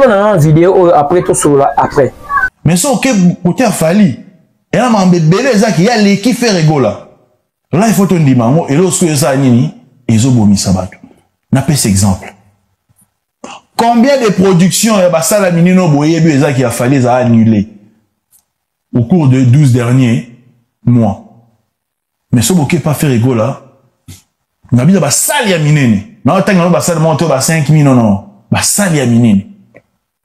Tolanda na video oyo, après tosolola après. Mais soki oke kote ya Fally, eya makambo ebele ezaki ya leki Ferre Gola. Là, il faut tondima yango. Eloko sikoyo ezala nini ezobomisa bato? Napesa exemple: combien de productions ya basala minene oyo boyebi ezaki ya Fally ezala annulé au cours de 12 derniers mois? Mais so boke pa Ferre Gola na bino, basali ya minene, na otanga no basali moko to ba 5000, non, non, basali ya minene,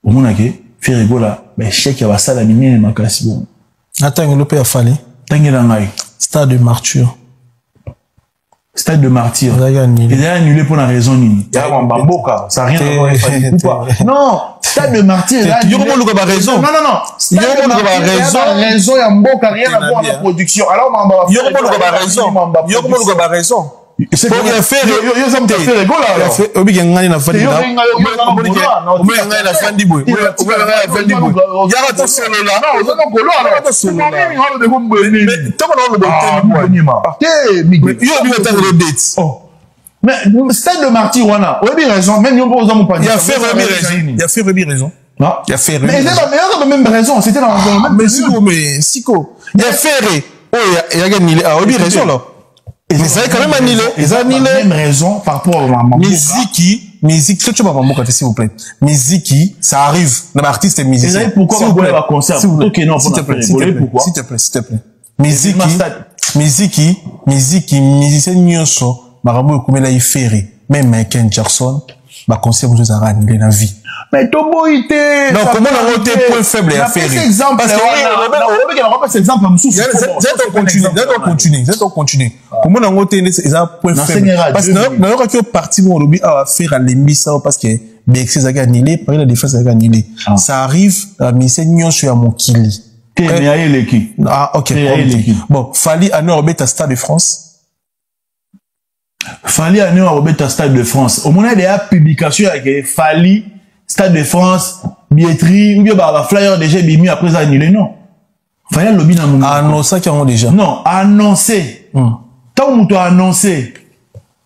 omonake Ferre Gola baéchec ya basala minene makasi bongo. Natangelo mpe ya Fally. Tangela ngai. Stade de Martyr. Stade de Martyr ezalaki annulé. Ezali annulé pour la raison nini? Ya bamboka, ça rien à voir avec Fally Ipupa. Non, Stade de Martyr eza Yo moluka ba raison. Non, non, non. Yo moluka ba raison. Raison ya mboka, rien à voir na production. Alors mamba Yo moluka ba raison, yo moluka ba raison. Obike ngai nafandi, omoni ngai nafandi boye, omoni ngai nafandi boye, yaka tosolola, tosolola. Ntango na oloba te, yo obi otangelo date. Mais Stade de Martyr wana, oyebi raison, même yo mpo oza mopanzi. Ya Ferre oyebi raison, ya Ferre oyebi raison. Non. Ya Ferre. Mais eza ba même raison, c'était dans le même. Mais siko, mais siko ya Ferre oyo eyaki annulé, ah, oyebi raison là, mais ezali quand même annulé, eza annulé. Même raison par rapport à ma Miziki, musique soki baba mboka te, s'il vous plaît, musique, ça arrive na baartiste musicien. Ezali pourquoi baboya baconcert? Ok, non, s'il te plaît, s'il te plaît, s'il te plaît, s'il te plaît, musique, musique, musique, musicien nyonso, makambo ekomela ye Ferre, même Michael Jackson, baconcert mosusu ezalaka annulé na vie. Mais toboyi te. Non, komona yango te point faible ya Ferre. Exemple, parce que nakopesa exemple mosusu. Continue, continue. Komona yango te eza point faible, parce que nayokaki yo parti moko, olobi awa Ferre alembisa parce que Bercy ezalaki annulé, Paris La Défense ezalaki annulé. Ça arrive na musicien nyonso ya mokili. Te, mais ayeleki. Ah, ok. Bon, Fally ano akobeta Stade de France. Fally ano akobeta Stade de France, omona deya publication yake Fally Stade de France, billetterie ou bien baflyer déjà ebimi, après eza annulé. Non, Fally alobi na monoko. Annoncaki yango déjà. Non, annoncé, ntango moto annoncé,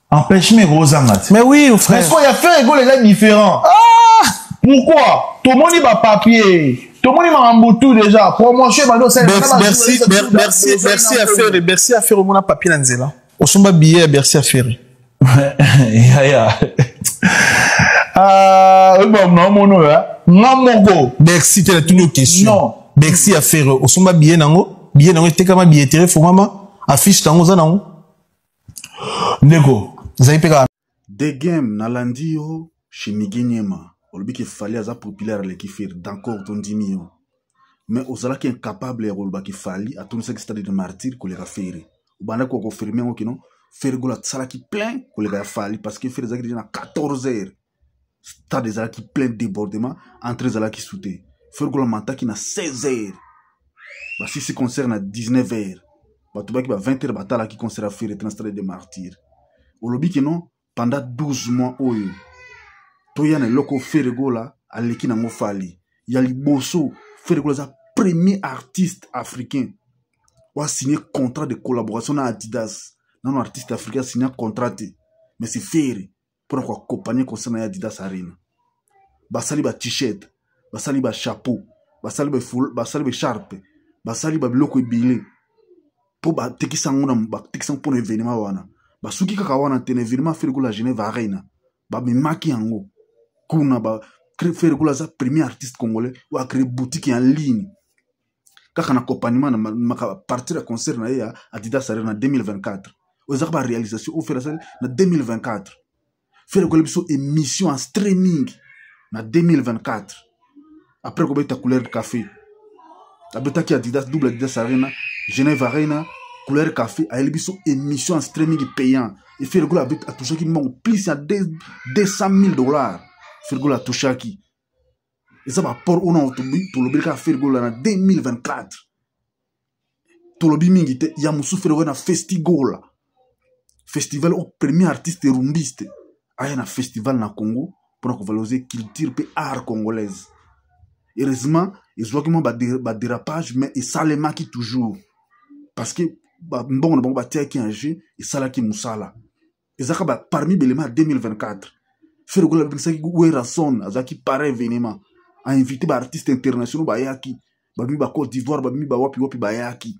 empêchement ekozanga te. Mais oui, frère. Mais ce ya Ferre Gola eza différent. Ah, pourquoi? Tomoni bapapier, tomoni makambo tout déjà, promotion ebandi. Merci, merci, merci à Ferre, merci à Ferre. Omona papier na nzela, osomba billet ya Bercy ya Ferre? Yaya, oyo naomona oyo nga moko. Bercy te, natuni yo question. Non. Bercy ya Ferre, osomba billet nango? Billet nango etekama, billetterie efongama, affiche nango oza nango? Ndeko. Ezali mpe kaka. The Game, nalandi yo chez Mige Nyema, olobi ke Fally aza populaire, aleki Ferre. D'accord, tondimi yo, mais ozalaki incapable ya kolobaki Fally atonisaki Stade de Martyr koleka Ferre. Obandaki koconfirme yango kino Ferre Gola asalaki plein koleka ya Fally, parce que Ferre ezalaki déjà na 14 heures, stade ezalaki plein, débordement, entrée ezalaki su te. Ferre Gola mataki na 16 heures, basisi concert na 19 heures, bato baki ba 20 heures batalaki concert ya Ferre te na Stade de Martyr. Olobi kino pendant 12 mois oyo toya na eloko Ferre Gola aleki nango Fally ya liboso. Ferre Gola aza premier artiste africain oyo asigné contrat de collaboration na Adidas. Nano artiste africain asigné contrat te, mais c'est Ferre, mpona koaccompagne concert na ye Adidas Arena. Basali ba t-shirt, basali ba chapeau, basali baécharpe, basali babiloko ebele mpo batekisa yango na batekisa yango mpona événement wana. Basuki kaka wana te. Na événement Ferre Gola Genève Arena, bamemaki yango kuna. Ferre Gola aza premier artiste congolais oyo acrée boutique en ligne kaka na accompagnement na partir ya concert na ye ya Adidas Arena na 2024. Oyo ezaka baréalisation oyo Ferre asali na 2024. Ferre Gola biso émission en streaming na 2024, après kobeta Couleur Café. Abetaki Adidas, double Adidas Arena, Genève Arena, Couleur Café, ayeli biso émission en streaming payant e Ferre Gola atouchaki mbongo plus ya 200 000 $. Ferre Gola atouchaki, eza baapport oyo tolobeli kaka Ferre Gola na 2024. Tolobi mingi te ya mosusu. Ferre Gola na Festigola, festival oyo premier artiste rumbiste aya na festival na Congo mpona kovaloriser culture mpe art congolaise. Heureusement, ezwaki mwa badérapage, mais esalemaki toujours parce que mbongo na bango batiaki en jeu, esalaki mosala. Ezaka parmi belema ya 2024, Ferre Gola abengisaki Werrason, azalaki par événement. Ainvité baartiste internationaux bayaki, babimi ba Côte d'Ivoire, babimi bawapi wapi, bayaki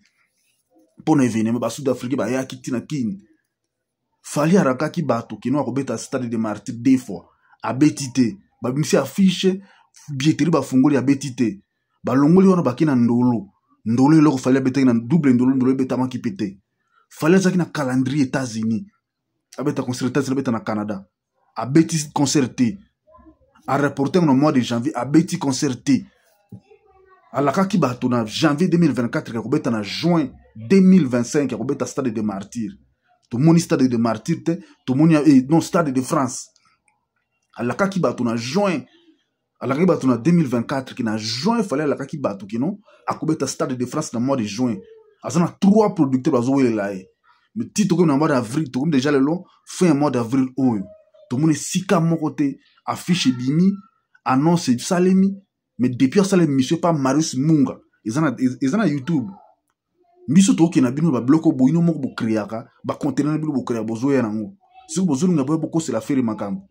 mpo na événement, basud africain bayaki ntina Kini. Fally arakaki bato kino akobeta Stade de Martyr deux fois, abeti te. Babimisi affiche, billetterie bafungoli, abeti te. Balongoli wana, bake na Ndolo. Ndolo, eloko Fally abetaki na double Ndolo, Ndolo ebetamaki mpe te. Fally azalaki na calendrier États-Unis, abeta concert États-Unis, abeta na Canada, abeti concert te. Areporte na mois de janvier, abeti concert te. Alakaki bato na janvier 2024 ya kobeta, na juin 2025 ya kobeta Stade de Martyr. Tomoni Stade de Martyr te, tomoni non, Stade de France. Alakaki bato na juin, alakaki bato na 2024 ke na juin Fally alakaki bato kino akobeta Stade de France na mois de juin. Aza na trois producteurs bazowelela ye. Mais ti tokomi na mois d'avril, tokomi déjà lelo fin ya mois d'avril oyo, tomoni esika moko te affiche ebimi, annonce esalemi. Mais depuis asala émission pa Marius Munga, eza na YouTube. Biso tokokende na bino babiloko boyino moko bokreaka, baconteneur na bino bokreaka, bozoya nango. Soki bozolinga boya bokosela Ferre makambo,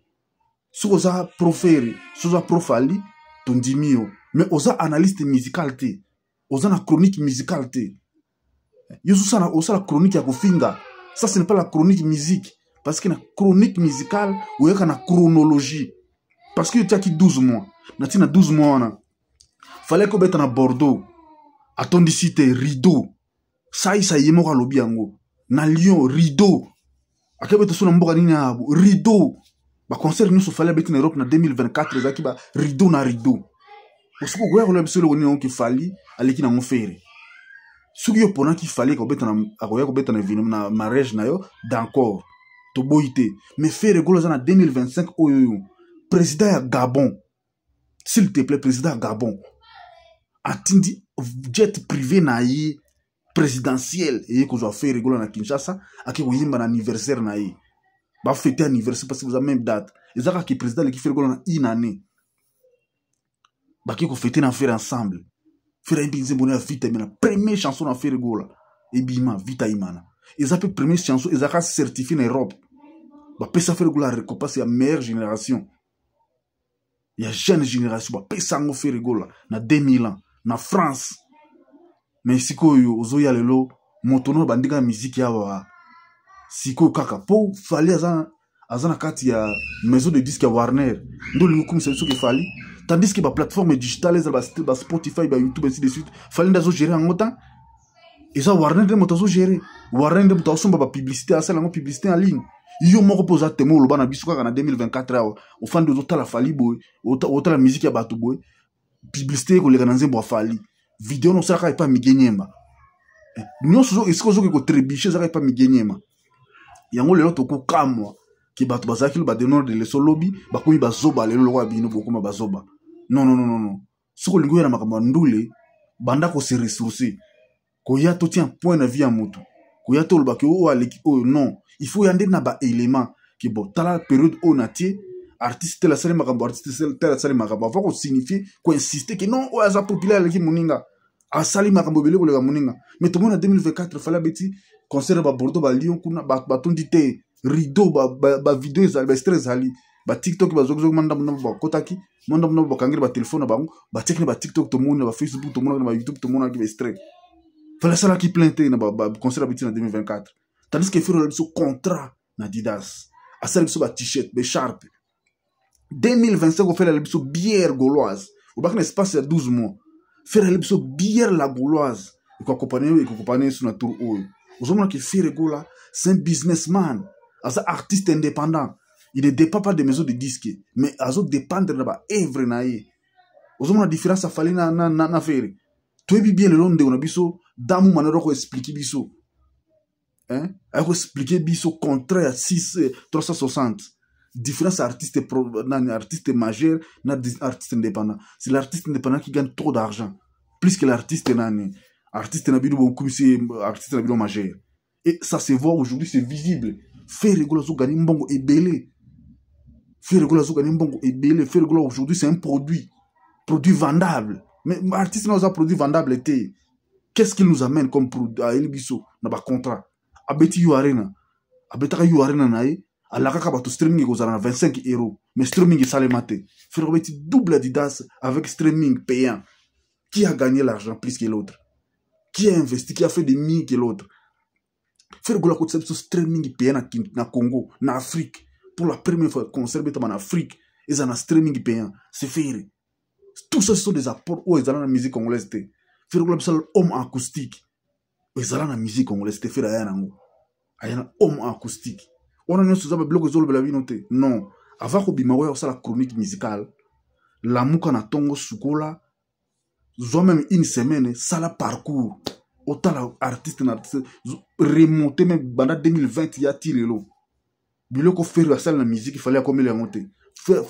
soki oza pro Ferre, soki oza pro Fally, tondimi yo. Mais oza analyste musical te, oza na chronique musicale te. Yo ozosala, osala chronique ya kofinga. Ça, ce n'est pas la chronique musique, parce que na chronique musicale oyaka na chronologie. Parce que otiaki 12 mois, na ntina 12 mois wana fallait kobeta na Bordeaux, atondisi te, rideau. Saisa ye moko alobi yango. Na Lyon, rideau. Akebeta so na mboka nini abo, rideau. Baconcert nyonso Fally abeti na Europe na 2024 ezalaki ba rideau na rideau. Soki okoya koloba biso eloko nini yango ke Fally aleki nango Ferre, soki yo ponaki Fally akoya kobeta na événement na mariage na yo, d'accord, toboyi te. Mais Ferre Gola aza na 2025 oyo oyo président ya Gabon, s'il te plaît, président ya Gabon atindi jet privé na ye présidentiel eye kozwa Ferre Gola na Kinshasa, ake koyemba na anniversaire na ye, bafete anniversaire, parce que boza même date. Eza kaka président aleki Ferre Gola na une année. Bake kofete na Ferre ensemble. Ferre ayembi nzembo na ya Vita Imana, première chanson na Ferre Gola ebima. Vita Imana eza mpe première chanson ezalaka certifié na Europe. Bapesa Ferre Gola récompense ya meilleure génération, ya jeune génération. Bapesa yango Ferre Gola na 2000 ans na France. Mais sikoyo ozoya lelo, moto no bandika ya miziki awa sikoyo kaka mpo Fally aza na kati ya maison de disque ya Warner nde olingi okumisa biso ke Fally, tandis que baplateforme digitale ezala baSpotify, baYouTube, ainsi de suite, Fally nde azogere yango ta. Eza Warner nde moto azogere, Warner nde moto azosomba bapublicité, asala yango publicité en ligne. Yo moko mpo oza temo, oloba na biso kaka na 2024 awa, ofandi ozotala Fally boye, otala miziki ya bato boye, publicité ekoleka na nzembo ya Fally, video no osalaka epa Mige Nyemba nyonso, esika ozoki kotrébucher ezalaka epa Mige Nyema. Yango lelo tokokamwa ke bato bazalaki lo badonneur de leçon lobi bakomi bazoba lelo, lokola bino bokoma bazoba. Non, non, non, non. Soki olingi oya na makambo ya ndule, banda kose ressourcer. Koya totia point na vie ya motu, koya tolobaki oyo aleki oyo, non. Il faut ya nde na baélément ke bon, tala période oyo na tie artiste tel asali makambo, artiste tel asali makambo, avant kosignifie, koinsiste ke non, oyo aza populaire aleki moninga, asali makambo ebele koleka moninga. Mais tomoni na 2024 Fally abeti concert ya baBordeaux, baLyon kuna, batondi te, rideau. Bavideo ezali, baextrait ezali, baTikTok bazokizoki mwa ndambo ndambo, bakotaki mwa ndambo ndambo, bakangeli batelefone na bango, batiaki na baTikTok, tomoni na baFacebook, tomonaki na baYouTube, tomonaki baextrait. Fally asalaki plein te na baconcert abeti na 2024, tandis que Ferre biso contrat na Adidas, asali biso bat-shirt, baécharpe. 2025 ofelela biso bière Gauloise, obaki na espace ya 12 mois, Ferre biso bière la Gauloise ekoaccompagne biso na tour oyo. Ozomona ke Ferre Gola, c'est un businessman, aza artiste indépendant, il ne dépend pas de maison de disque, mais azodépendre na baœuvre na ye. Ozomona différence afali na Ferre. Toyebi bien lelo ndeko na biso damu manero koexpliquer biso, hein? Akoexpliquer biso contrat ya 6 360, différence artiste pro, nani, artiste majeur na artiste indépendant. C'est l'artiste indépendant qui gagne trop d'argent, plus que l'artiste nani, artiste na bino bokumisi, artiste na bino majeur. Et ça se voit aujourd'hui, c'est visible. Ferre Gola azogani mbongo ebele, Ferre Gola azogani mbongo ebele. Ferre Gola aujourd'hui, c'est un produit, produit vendable. Mais artiste na oza produit vendable te. Qu'est-ce qu'il nous amène comme produit? Ayeli biso na bacontrat, abeti U Arena, abetaka U Arena na ye. Alakaka bato streaming ekozala na 25 euros, mais streaming esalema te. Ferre abeti double Adidas avec streaming payant. Qui a gagné l'argent plus que l'autre? Qui a investi, qui a fait de mieux que l'autre? Ferre Gola akotisa biso streaming payant na Congo, na Afrique. Pour la première fois, concert betama na Afrique eza na streaming payant, c'est Ferre. Tout ça, ce sont des apports oyo ezala na musique congolaise te. Ferre Gola biso home acoustique, ezala na musique congolaise te. Ferre aya nango, aya na home acoustique. Wana nyonso eza babiloko ezolobela bino te. Non, avant kobima oyo kosala chronique musicale, lamuka na ntongo, sukola, zwa même une semaine, sala parcours, otala artiste na artiste, remonte même banda 2020 ya ti lelo. Biloko Ferre asala na musique, Fally akomela yango te.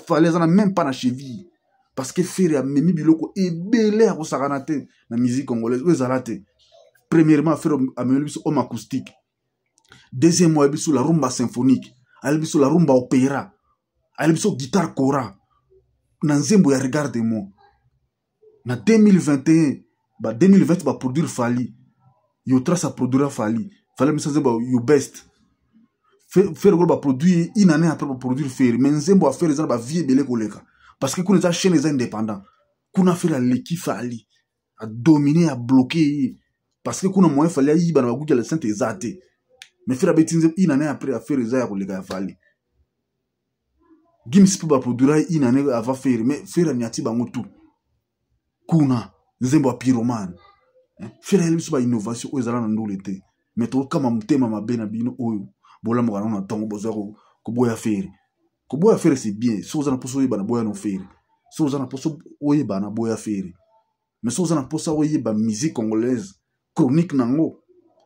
Fally aza na même pas na cheville, parce que Ferre amemi biloko ebele ya kosakana te na musique congolaise oyo ezala te. Premièrement, Ferre amemi biso home acoustique. Deuxièmement, ayebi biso la rumba symphonique, ayebi biso la rumba opéra, ayebi biso guitare kora na nzembo ya Regarde moi na 2021. Ba 2020 baproduire Fally, yo trace aproduire Fally. Fally amisa nzembo Yo Best. Ferre Gola baproduire une année après, baproduire Ferre, mais nzembo ya Ferre eza na bavues ebele koleka, parce que kuna eza chaîne, eza indépendant. Kuna Ferre aleki Fally, adomine, abloke ye, parce que kuna moyen Fally ayiba na baguki ya le eza te. Mais Ferre abeti nzembo une année après, ya Ferre eza ya koleka ya Fally. Gims mpe baproduira une année avant Ferre, mais Ferre aniati bango tout kuna, nzembo ya Pyromane. Ferre ayeli biso bainnovation oyo ezala na ndule te. Mais tokama motema mabe na bino oyo bolamuka nango na ntongo, bozwa koboya Ferre. Koboya Ferre, c'est bien. So oza na mposa oyeba na boya no Ferre, so oza na mposa oyeba na boya Ferre, mais so oza na mposa oyeba musique congolaise, chronique nango,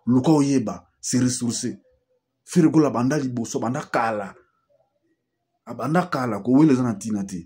luka oyeba se ressource. Ferre Gola banda liboso, banda kala, abanda kala. Kowela eza na ntina te.